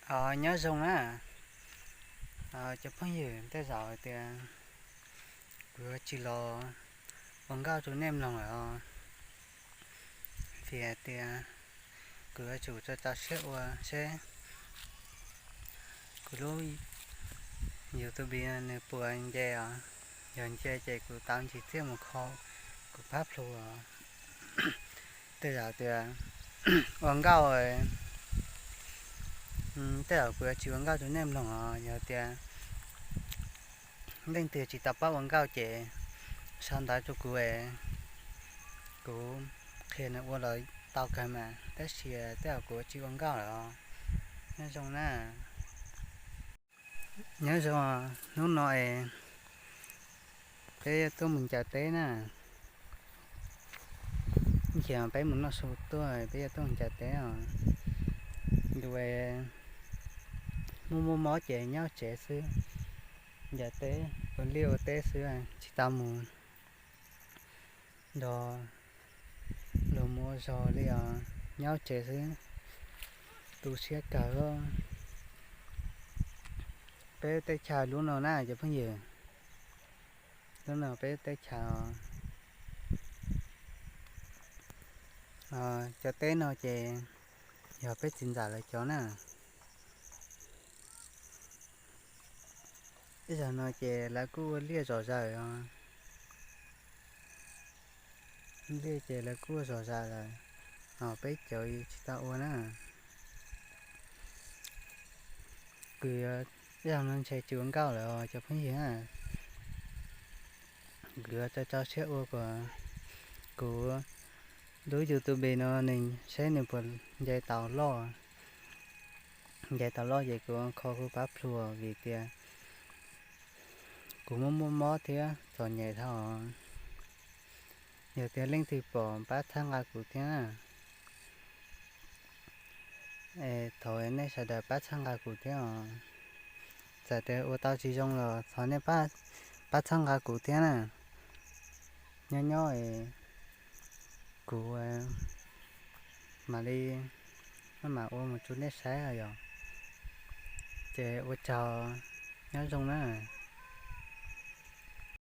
Os, nyob zoo na cov phooj ywg, tej zaum tias kuv yuav tsis los ua nkauj rau nej mloog lawm os, vim hais tias kuv yuav tsum tso tso siab ua seb kuv lub YouTube nws puas nce os. Yog nce ces kuv tau ntsib txiaj mus kho kuv pab plhu os. Tej zaum tias ua nkauj, tej zaum kuv yuav tsis ua nkauj rau nej mloog os. Yog tias leej twg tsis tau paub ua nkauj ces sau ntawv rau kuv, kuv qhia nws ua los tau kawg mas, tab sis tej zaum kuv yuav tsis ua nkauj lawm os. Nyob zoo na. Nyob zoo, hnub no es peb yuav tuaj mus ncaws teb na. Ib chim peb mus noj su tuaj, peb yuav tuaj mus ncaws teb os. Lus muaj muaj mob ces nyob tsev xwb, ncaws teb ua liaj ua teb xwb, tsis tau mus nrog luag mus ua zog li os, nyob tsev xwb, tu siab kawg. Peb teb chaws lub no na cov phooj ywg, lub no peb teb chaws, cov teb no ces yog peb txiv ntxawm lawv cov na. Ib zaug no ces lawv kuj ua liaj zom zaws os. Liaj ces lawv kuj ua zom zaws lawm, ho peb cov tsis tau ua na. Kuv ib zaug no ntshe tsis ua nkauj lawm os cov phooj ywg. Kuv yuav tso tso siab ua kom kuv lub YouTube no nws seb nws puas nce tau loj. Nce tau loj ces kuv kho kuv pab plhu vim tias kuv muaj muaj mob thiab txom nyem dhau. Yog tias leej twg pom pab txhawb nqa kuv thiab na. Es thov nej sawv daws pab txhawb nqa kuv thiab os. Txawm tias ua tau tsis zoo los thov nej pab txhawb nqa kuv thiab na. Nyob nyob es kuv mam li maj mam ua mus rau nej saib os yog. Ces ua tsaug, nyob zoo na.